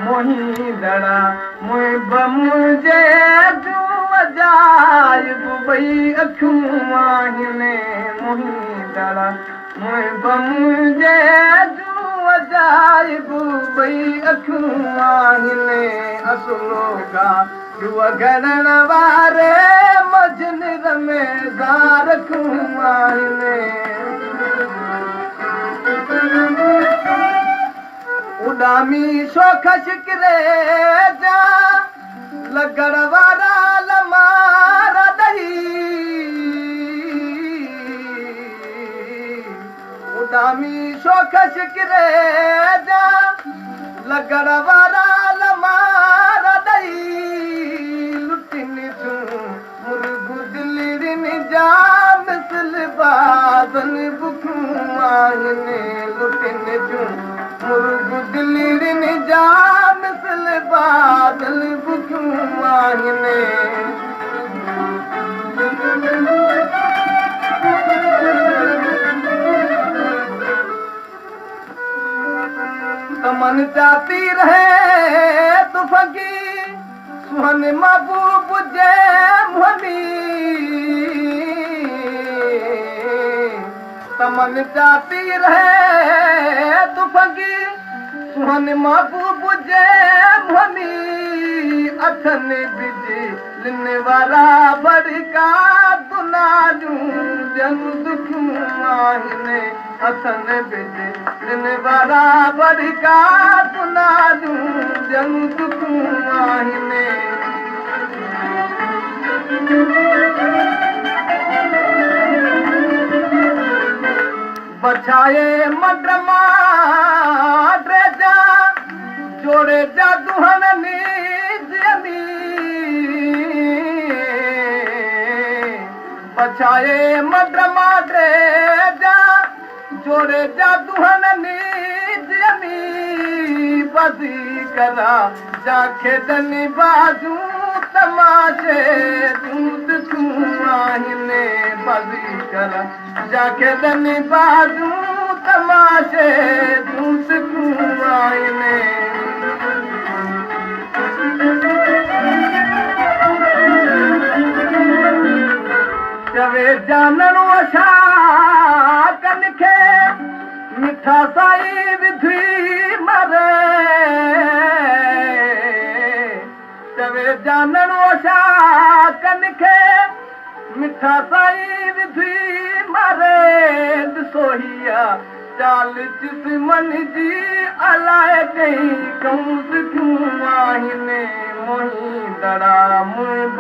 موهيندڙا محب منهنجي جون عجائب ٻئي اکيون آهن. موهيندڙا محب منهنجي جون عجائب ٻئي اکيون آهن. اصلوڪا ڏوهه گهڙڻ واري مجنر ۾ زارکيون آهن. اڏامي شوق شڪري جا لڳڻ وارا لمارا ڏئي. اڏامي شوق شڪري جا لڳڻ وارا لمارا ڏئي. لٽن ٿيون مرغ دلڙين جا مثل بازن بکيون آهن. لٽن ٿيون مرغ دلڙين جا مثل بازن بکيون آهن. تمن چاتي رهي تفنگي سهن محبوب جي منهن. تمن چاتي رهي تفنگي سهن محبوب جي منهن. اٿن بجلين وارا ڀڙڪا دناليون ڄن دکيون آهن. اٿن بجلين وارا ڀڙڪا دناليون ڄن دکيون آهن. بڇائي مڊ ماڊ جا جوڙي جادو هڻني جمي. بڇائي مڊ ماڊ جا جوڙي جادو هڻني جمي. بزي کرا جا کيڏن بازو تماشي جون دکيون آهن. بزي کرا جا کيڏن بازو تماشي جون دکيون آهن. چوي جانڻ اشا ڪن کي مٺا سائين وڌي مري. چوي جانڻ اشا ڪن کي مٺا سائين وڌي مري. ڏسو هيءَ چال جسمن جي الائي ڪئين ڪئون سکيون آهن. موهيندڙا محب